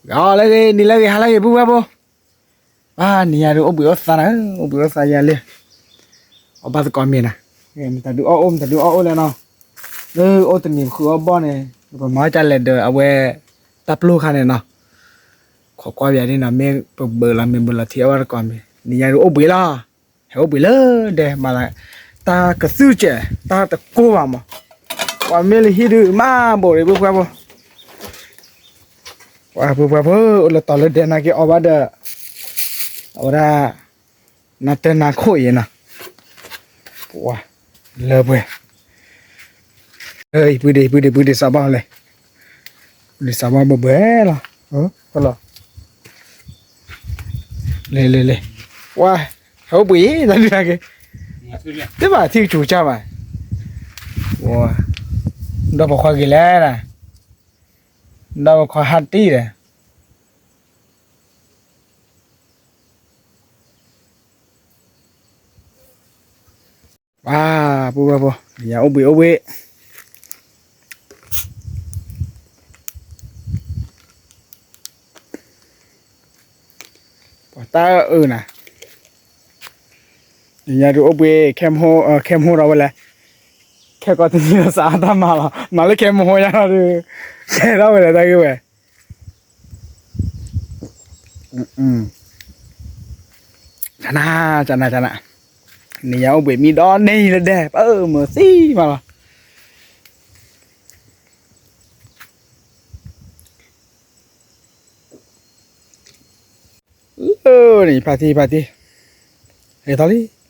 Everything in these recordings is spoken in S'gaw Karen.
ဂ့ၤလၢဂ့ၤ နံၤလၢဂ့ၤ ဟါလၢဂ့ၤ ပုၢ်ဝဲၢ်ဖိ, ဘၣ်နံၤညါဒုး အိၣ်ဘှံးအိၣ်သါနၤ, အိၣ်ဘှံးအိၣ်သါယၤလံ, အီၣ်ဘၣ်သကိးမ့ၤနၤ, မတၤဒုးအီၣ်အိၣ် မတၤဒုးအီၣ်အိၣ်လဲၣ်နီၤ, လၢအိၣ်တနံၤပဃုအီၣ်ဘီၣ်န့ၣ် ပမၤအီၣ်ကလဲၤဒီးအဝဲ တၢ်ပျိၢ်ခါန့ၣ်နီၤ, ခိးကွၢ်ပယၤဒ်နီၤ မ့ၢ်ပဘၢးလီၤ မ့ၢ်ဘၢးလီၤထံအီၣ်ဘၣ်သကိးမ့ၤ နံၤညါဒုးအိၣ်ဘှံးလီၤ, ဟဲအိၣ်ဘှံးလၢဒဲမး, တၢ်ကသုၢ်စဲး တၢ်တကိၢ်ဘၣ်မး, ပှၤမ့ၢ်လၢဟံၣ်ဒုး မၤဘိးရံ ပုၢ်ဝဲၢ်ဖိ ပှၤပုၢ်ဝဲၢ်ဖိ အိၣ်လၢတီၤလၢဒဲနာ်က့အီၣ်ဘၣ်ဒီး အဝဲဒၣ် နၢ်တၢၢ်နၢ်ခိၣ်အံၤနီၤ, ပှၤ လၢပှဲၤ, အံၤ ပုၢ်ဒ့ ပုၢ်ဒ့ ပုၢ်ဒ့စးဘီၣ်လဲၣ်, ပုၢ်ဒ့စးဘီၣ်ဘှဲဘှဲလီၤ, လ့လ့လ့, ပှၤ ဟဲအိၣ်ဘှံးအံၤ တၢ်ဒုးနာ်က့, တဘၣ်ထံၣ်ကစူၤကၢ်ဘၣ်, ဒီးပိာ်ခွါဂ့ၤလဲၣ်, ဒီးပိာ်ခွါဟးတံၢ်ဒီး ပှၤ ပုၢ်ဝဲၢ်ဖိ ယၤအိၣ်ဘှံးအိၣ်ဘှံး, ပှၤတၢ်အၢၣ်နၤ, ယၤဒုးအိၣ်ဘှံး ခဲမဟိ ခဲမဟိဒီးဝဲလဲၣ်, ခဲကီၢ်တနံၤဒီးစးအါတၢ်မၤလီၤ, မၤလၢခဲမဟိညါလီၤဒုး, ခဲထီၣ်ဝဲလဲၣ်တၢ်ဂ့ၢ်ဝဲ ကနၣ် ကနၣ် ကနၣ်, နံၤညါအိၣ်ဘှံးမံဒီးန့ၢ်လၢဒဲး ပၢ်မုာ်သံမးလီၤ. လၢန့ၣ် ဖါတံၢ် ဖါတံၢ်, ဟဲထီၣ်လံ,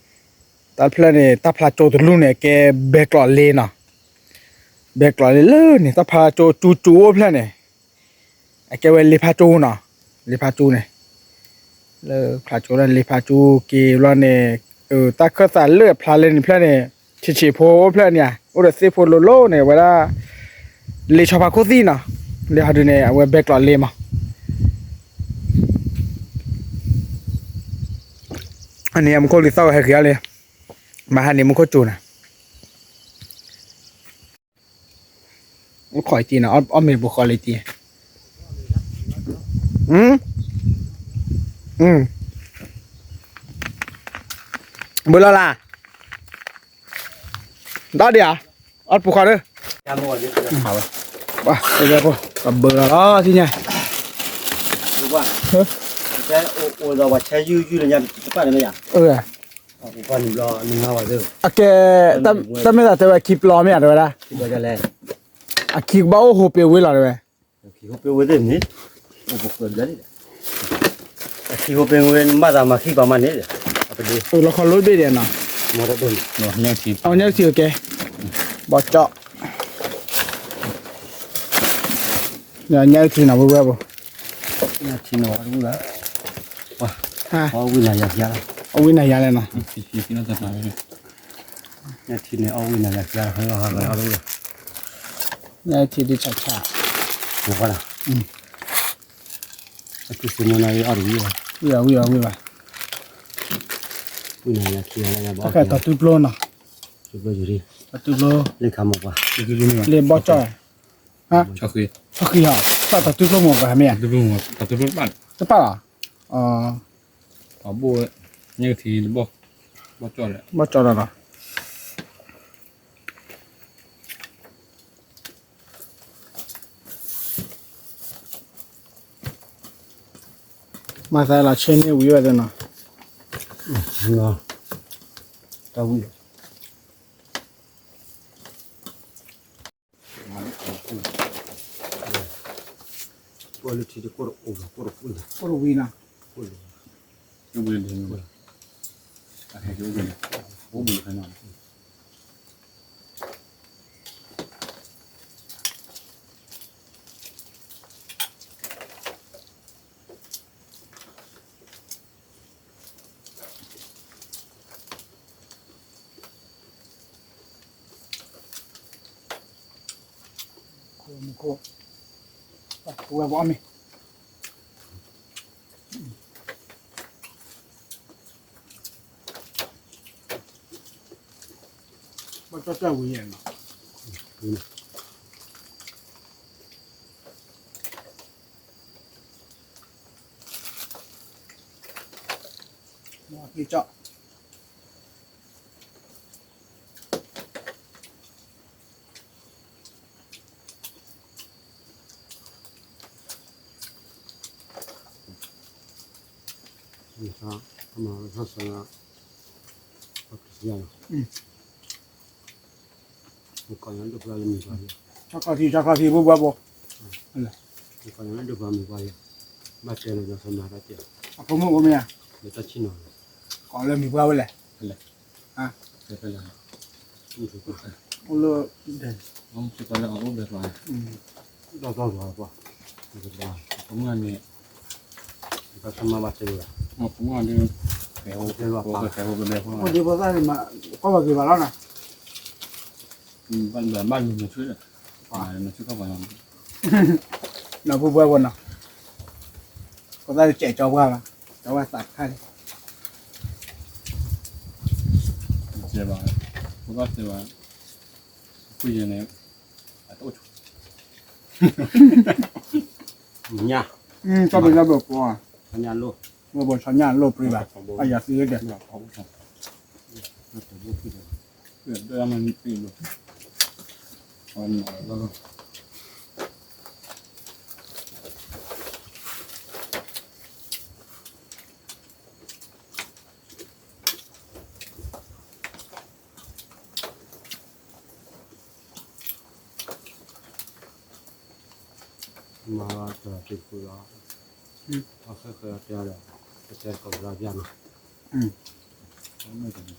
တၢ်ဖျၢၣ်န့ၣ် တၢ်ဖျါကၠိတလူၢ်န့ၣ် အကဲဘဲကျိးလ့နီၤ, ဘဲကျိးလ့လၢန့ၣ် တၢ်ဖျါကၠိကၠူကၠူအိၣ်ဖျၢၣ်န့ၣ် အကဲဝဲလ့ဖါကၠိနီၤ, လ့ဖါကၠိန့ၣ်, လၢဖျါကၠိလၢလ့ဖါကၠိက့ၤဘျီန့ၣ်, တၢ်ခၢၣ်သးလၢအဖျါလ့န့ၣ်ဖျၢၣ်န့ၣ် ဆံးဆံးဖိအိၣ်ဖျၢၣ်န့ၣ်ဧါ, အိၣ်ဒီးသ့ၣ်ဖိလိၤလိၤန့ၣ် အဝဲဒၣ် လ့ဆီဖါခိၣ်သံနီၤ, လ့ဟီဒုန့ၣ် အဝဲဘဲကျိးလ့မး, အန့ၣ်မူခိၣ်လံသီၣ်ဟဲက့ၤအီၤလံ, မဟါန့ၣ်မူခိၣ်ကၠိနၤ အိၣ်ခိးအံၤတံၢ်နီၤ, အီၣ်မ့ၤပူၤဃီလံတံၢ်, ဘၣ်လီၤလၢ်, ဒီဒံးဧါ, အီၣ်ပူၤဃီဒီး, ပဘၢလီၤလီၤထံၣ်ညါ, အကဲ, တၢ်မ့ၢ်သးတဲဝဲခံပျီမ့ၢ်ဧါ တဲဝဲဒၣ်, အခံကဘၣ်အိၣ်ဟိးပ့ၤဝ့လီၤတဲဝဲ, အခံဟိးပ့ၤဝ့ နဘၣ်သးမၤခံပာ်မးန့ၣ်, လီခီလိဘ့ၣ်ဒဲးနီၤ, အညၣ်ထံကဲ, ဘီကၠီၣ် ညၣ်ထံနီၤ ဝဲဝဲဘိ, ညၣ်ထံနီၤ ဝဲဝဲ, အဝံနၤယၤလဲၣ်နီၤ, ညၣ်ထံန့ၣ် အဝံနၤယၤလဲၣ်, ညၣ်ထံဒ်ဆးဆး, အဝံဝံဘၣ်, တၢ်ခါတီၤတူပျိနီၤ, လ့ဘီကၠီၣ်, ဆီဃံဟီ, တၢ်တီၤတူပျိမ့ၢ်ပှၤမ့ၢ်ဧါ, တပၣ်လီၤ, ဘီကၠီၣ်လီၤလီၤ. မၤသးလီၤဆ့န့ၢ်ဝံၤဝဲသ့ၣ်နီၤ, တၢ်ဝံၤ ပှၤလၢထံတကိၢ်တအိၣ်လီၤ, ကိၢ်တဝံၤနီၤ, ခိၣ်မူခိၣ်, ပဝဲပအီၣ်မ့ၤ, ဘၣ်ကၠီၣ်တၢ်ဝံၤယဲၢ်နီၤ. က့ၤကၠီၣ် ကီၢ်ထံ ကီၢ်ထံ ပူၤဘၣ်ဘိ ဘၣ်တဲလၢ အဖိမုၣ်အိၣ်မ့ၢ်ဧါ ကိးလၢမံၤပှၢ်ဝဲလဲၣ် အိၣ်လၢ အိၣ်ဒီး ဖိမုၣ်န့ၣ် ဖိမုၣ်န့ၣ် အိၣ်ဒီး ဖိသၣ်န့ၣ်မး ကွၢ်ဘၣ်က့ၤဘၣ်လီၤနီၤ ဘၣ်လူၤနၤဆွံဒီး နၤဆွံခီၣ်ပှၤနီၤ နီၤဖုဘှဲဘိနီၤ ဖိသၣ်စဲးကၠီပှၢ်လီၤ ကၠီပှၢ်သးခါန့ၣ် စဲးဘၣ် ဖိသၣ်စဲးဘၣ် ဖုယဲၢ်န့ၣ် အတအိၣ်ဆိ ညါ တၢ်မ့ၢ်ညါဘၣ်ပှၤ ညါလိၣ် ဘၣ်ဘၣ်ဆီညါလိၣ်ပြံဘၣ် အယၤသံဂ့ၤဒဲး မၤတၢ်သ့ၣ်ဃုာ်ဒီး အဃဲဃဲတဲဒီး ကတဲကီၢ်ပယါနီၤ အမိၢ်ပၢ်သ့ၣ်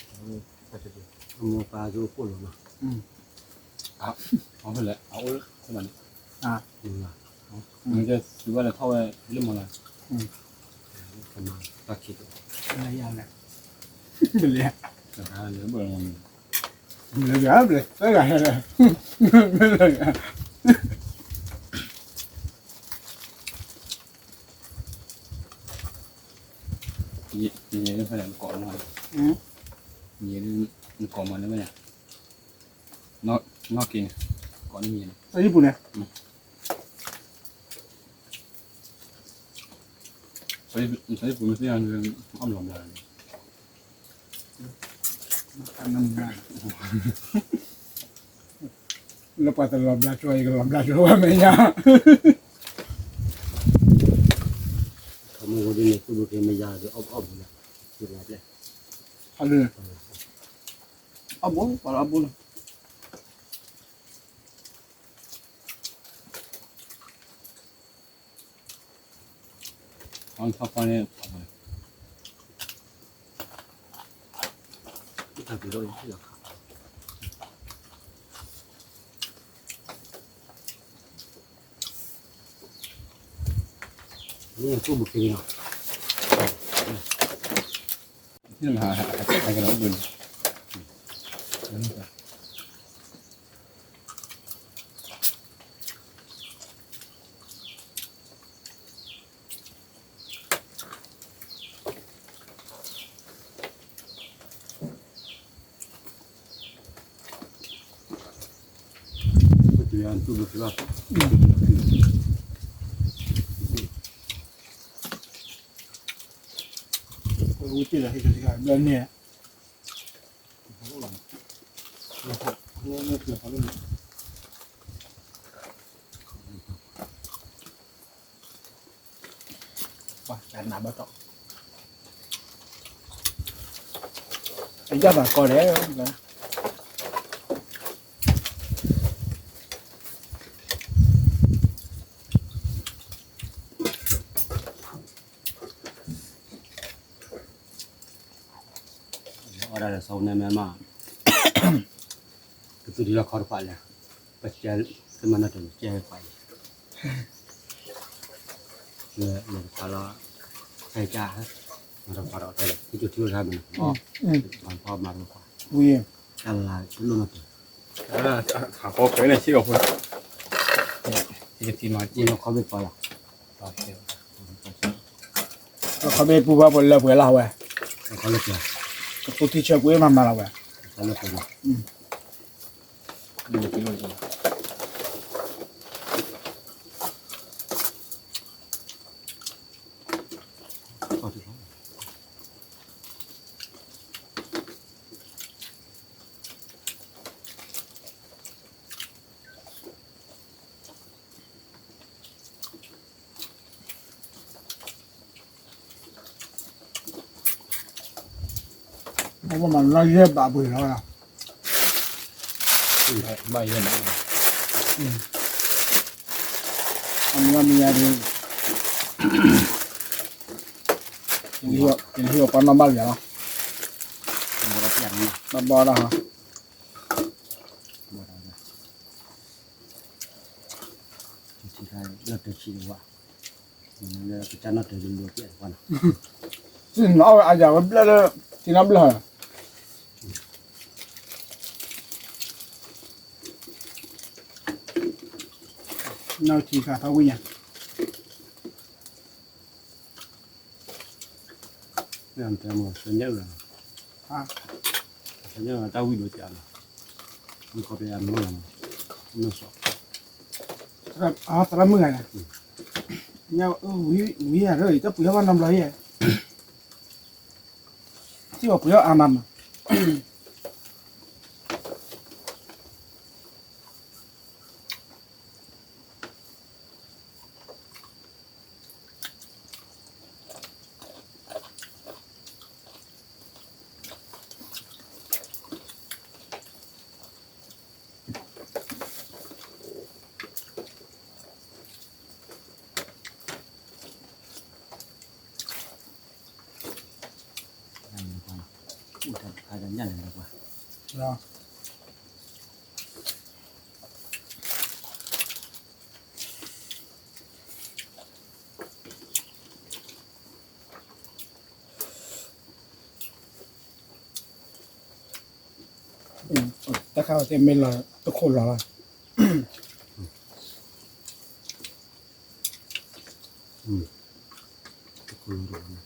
အိၣ်ဖှိၣ်လီၤနီၤ အဖဲလဲၣ် အအိၣ်လၢမၤလၢ မ့ၢ်ကဲသုဘၣ်လဲၤထီၣ်ဝဲလၢမၤလၢ ကမၤတၢ်ခံးတၢ် လၢ လၢ လၢ ယဲၢ်လၢဖဲလဲၣ်နကိးမး ယဲၢ်လၢနကိးမးန့ၣ်ဝဲ နီၢ်က့ၤန့ၣ် ကိးန့ၣ်ယဲၢ်န့ၣ် တၢ်ယံၣ်ပူၤန့ၣ် တၢ်ယံၣ်ပူၤမ့ၢ်သ့ၣ်ညါန့ၣ် အီၣ်ဘျီဘျီန့ၣ် လၢပှၤတလီၤဘျါဆိ ယကလီၤဘျါဆိဝဲမဲာ်ညါ ခီမ့ၢ်ဝဲဒ်န့ၣ် သူၣ်ဘိက့ၤမ့ၢ်ယါဒီးအီၣ်အီၣ်ဘျီလၢ ဟါလၢ အီၣ်ဘိ ပှၤလၢအီၣ်ဘိလီၤ အီၣ်ထီၣ်ဖီန့ၣ် တၢ်ပျံၤထီၣ် မ့ၢ်သူၣ်ဘိက့ၤန့ၣ်လီၤ ဟဲက့ၤလီၤဘၣ်န့ၣ် ဝံၤတ့ၢ်လီၤဟ့ၣ်ကစၢ်ဘျီန့ၣ် ပှၤကနၣ်ဘၣ်တီၢ် အယၢ်ဘၣ်ကီဒဲး အီၣ်ဒၣ်လၢစီၤန့ၣ်မ့ၢ်မး ကသူၣ်ထံလီၢ်ခီတဖၣ်လဲၣ် ပကဲ ကမၤနၢ်တၢ်ကဲပှၤအံၤ လဲၤတဖၣ်လီၤ ဟဲကၢ် မၤတဖၣ်ဒီးတဲလဲၣ် ဟံးကၠိထံအိၣ်တခါမ့ၢ်နီၤ မၤတဖၣ်မၤတဖၣ် ဝံၤ တၢ်လၢတလိၣ်နီတပူၤ ဟးဃီခဲန့ၣ်ဆံးကီၢ်ဖိ ခီဘ့ၣ်ပှၤလီၤ ခီဘ့ၣ်ပူၤဘၣ်ပှၤလၢပှဲၤလၢဝဲ ကသူၣ်ထံဆၢကွံာ်မၤမၤလီၤဝဲ ကီၢ်တံၢ်လီၤ ပမၤနီၢ်ယဲၢ်ဘးပှ့ၤလီၤ, ဘၣ်ယဲၢ်ဘး, အမံၤမံၤယါဒ်, ယဟံၣ်အီၤပှၤနီၢ်ဘၣ်ယၤလီၤ, ဘၣ်ဘီဒၣ်ဟီ, လၢတၢ်ဆံးတဝါ, လၢကစၢ်နီၢ်တၢ်တလိၤပျဲၢ်တပှၢ်နီၤ, စံၣ်နီၤဝဲအယၤဝဲဘျၢၣ်လၢ, စံၣ်နီၤဘျၢၣ်, နီၢ်ထံခါထီၣ်ဝံၣ်ညါ တဲမ့ၢ် ဆညါ, ဆညါတၢ်ဝံၣ်ဒိၣ်ကးလီၤ, မ့ၢ်ခီပညီမ့ၢ်လီၤ, မ့ၢ်စီၤ, သရၣ်မုၣ်ဂၤ, ဝံၤယၤရၢၣ် တၢ်ပှ့ၤဟီၣ်ဘၣ်နီတဘျီယဲၢ်, စံၣ်ပှၤပှ့ၤဟီၣ်အါမးမး တၢ်ခါဝဲသ့ၣ်မ့ၢ်လီၤတခိၣ်လီၤလီၤ, တခိၣ်တခိၣ်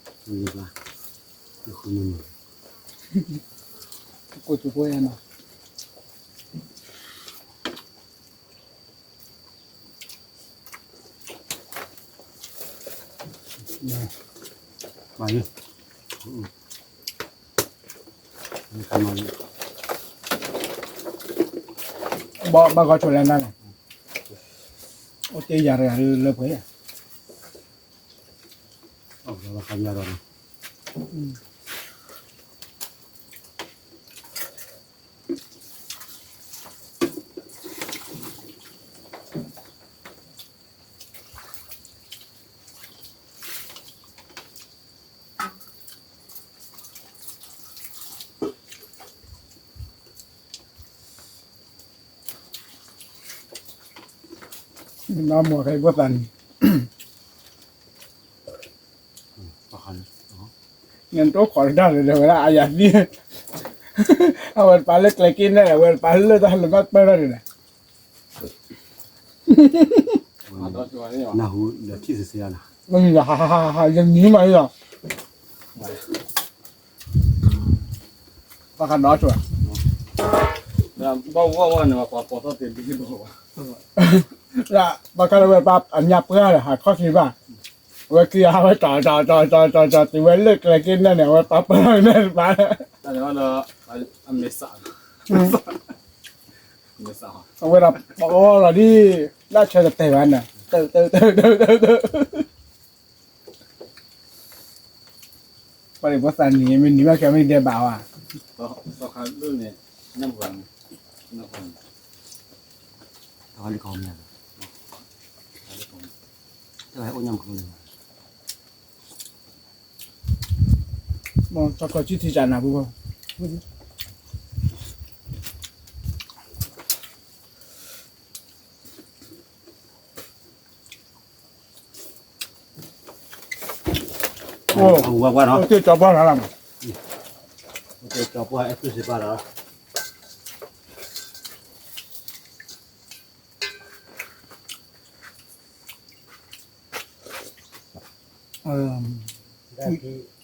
ယါနီၤ ဘၣ်ဂီၤဆိးလဲၣ်နၤန့ၣ်, အိၣ်တ့ၢ်ယၤတဂၤလၢပှဲၤယၤ နမိၢ်ခဲအံၤဖိသၣ်န့ၣ် နတိၢ်ခိးတၢ်လၢၤဒီးဝဲဒၣ်အယၤသံ, အဝဲတပာ်လၢကျဲက့ၤနဲၣ် အဝဲတပာ်လၢတၢ်လၢဘၣ်ပၢၢ်ထီၣ်န့ၣ်ဒီး နၢ်ဟူလၢထံၣ်စ့ၢ်စ့ၢ်ဧါနီၤ, ယမံၤမးလီၤ, ဘၣ်ဃးဒီးဆိၣ်, ဘၣ်ဝဲဝဲန့ၣ် ပှၤပိာ်ထီၣ်သ့ၣ်ဒ်သိးဘၣ်, ဘၣ်ဃးလၢဝဲပၢ်အညါပှၢ်ဒီး ဟးခီၣ်ချံဘၣ်, အဝဲခံဂၤဟးဝဲတီၤတီၤတီၤတီၤတီၤ တုၤဝဲလၢကျဲက့ၤနဲၣ်န့ၣ် အဝဲပာ်ပၢၢ်ထီၣ်န့ၣ်တပာ်, အဝဲဒၣ်ပအီလီၤဒ် လၢဆၢတတဲာ်ဘၣ်န့ၣ် တၢ်တၢ်တၢ်တၢ် ပှၤဒ်ဖိသၣ်နံၤ မ့ၢ်နံၤဘၣ်ခဲ မ့ၢ်ဒဲးဘးဝဲ, တၢ်လၢကီၢ်မ့ၢ်, တၢ်အိၣ်ညၣ်မုၢ်ကျိၤန့ၣ်, တၢ်ကီၢ်ကၠံထံစးနၤပူၤဘၣ် အိၣ်တ့ၢ်ကၠီပှၢ်လၢ်လၢ်မး, အိၣ်တ့ၢ်ကၠီပှၢ်အဲၣ်သုစ့ၢ်ပၢ်လီၤ,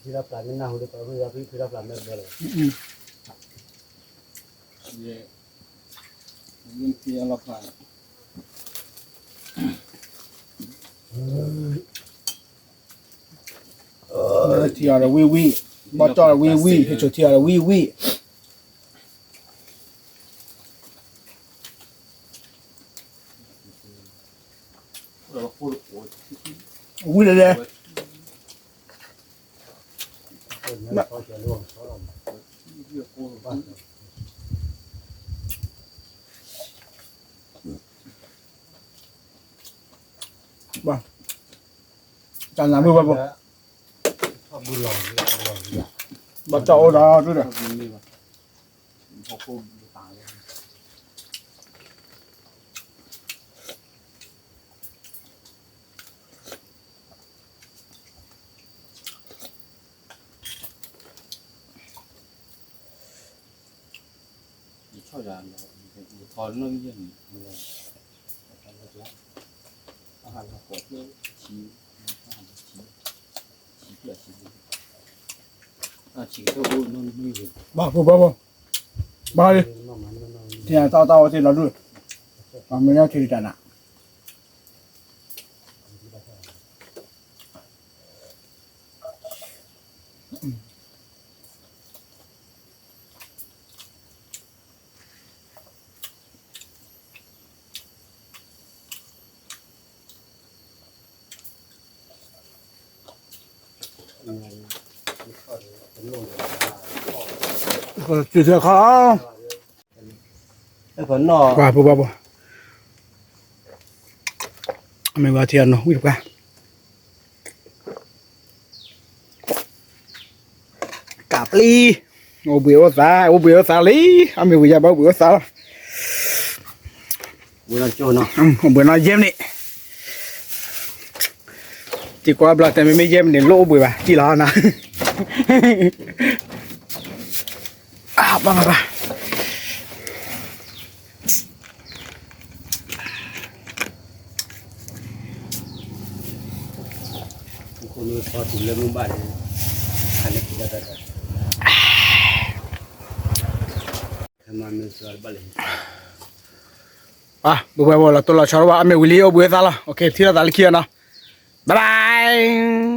ဖံဖံလီၤဖျးမ့ၢ်နၢ်ဟူလၢပှၤဝံၢ်လီၤ ဖံဖံလီၤဖျးမ့ၢ်ဘျီလီၤ, ယဖံလီၤဖျး ထံအီၤဒီးဝံၣ်ဝံၣ်, ဘီၣ်ကၠီၣ်ဒီးဝံၣ်ဝံၣ်, ဟ့ၣ်ဆိးထံအီၤဒီးဝံၣ်ဝံၣ်, ဝံၣ်လၢလဲၣ်, မ့ၢ် ဘၣ်, တၢ်နၤဘုဘၣ်ဘိ, ဘၣ်တၢ်အိၣ်ဒီးဒုဒီး ဘၣ်ဖိဘၣ်ဖိ, ဘၣ်လံ, ထံၣ်တၢ်တၢ်အိၣ်သ့ၣ်လီၤဒု, ပှၤမ့ၢ်လၢထံၣ်တၢ်နၤ တုၤထီခီ, ပှၤဖိဘၣ်ဖိ, အမ့ၢ်ဝဲထံအနီၢ်ဝံၣ်တပှၢ် ကးပျံၤ, အိၣ်ဘှံးအိၣ်သါ, အိၣ်ဘှံးအိၣ်သါလံ, အမ့ၢ်ဝံၤယၤဘၣ်အိၣ်ဘှံးအိၣ်သါလီၤ, အိၣ်ဘှံးနီၢ်ယဲၢ်မံးနံး, တံၤကွၢ်ဘျီတဲမ့မ့ၢ်ယဲၢ်မံးနံးလိၣ်အိၣ်ဘှံးဘၣ် တံၢ်လီၤနၤ, ဘၣ်ဘၣ်ဘၣ် ဘၣ်ဘၣ်ဘၣ် လီၤတိၢ်လီၤဆီတဘၣ် အမ့ၢ်ဝံၤလံအိၣ်ဘှံးအိၣ်သါလီၤ ထံၣ်လိာ်သးလၢခံအနီၤ bye bye.